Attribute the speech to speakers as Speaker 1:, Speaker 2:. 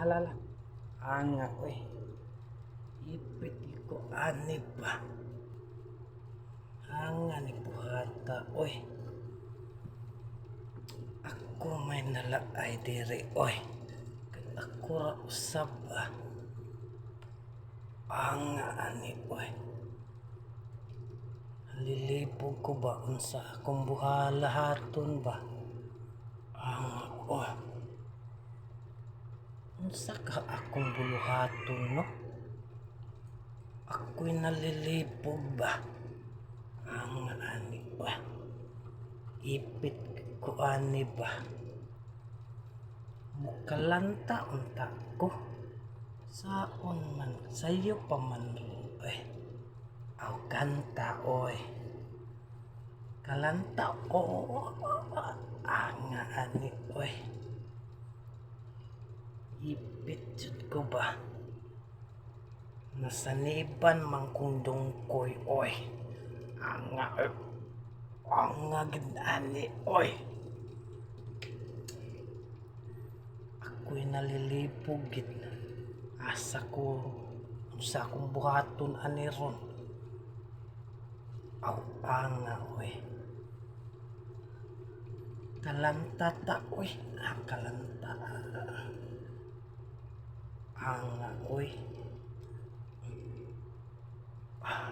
Speaker 1: Hala, hala. Anga, oy. Ipit ko ani ba? Anga ni buhata, oy. Ako may nalaay diri, oy. Kay ako ra usab ah. Anga ani, oy. Lilibog ko ba unsa akong buhalahaton ba? Anga, oy. Unsa ka akong buluhaton, no? Ako'y nalilibog ba? Anga ani ba? Ipit ko ani ba? Mukalanta unta ko. Saon man, sayo pa man eh. Aw kanta oy. Kalanta o. Anga ani oy. Ipit jud ko ba? Nasaniban man kong dungkoy oy. Anga oy. Anga gid ani oy. Ako'y nalilipog gid. Asa ko sa akong buhaton ani ron. Aw anga oy. Kalanta ta oy. Ah, kalanta. Anga oy. Ah.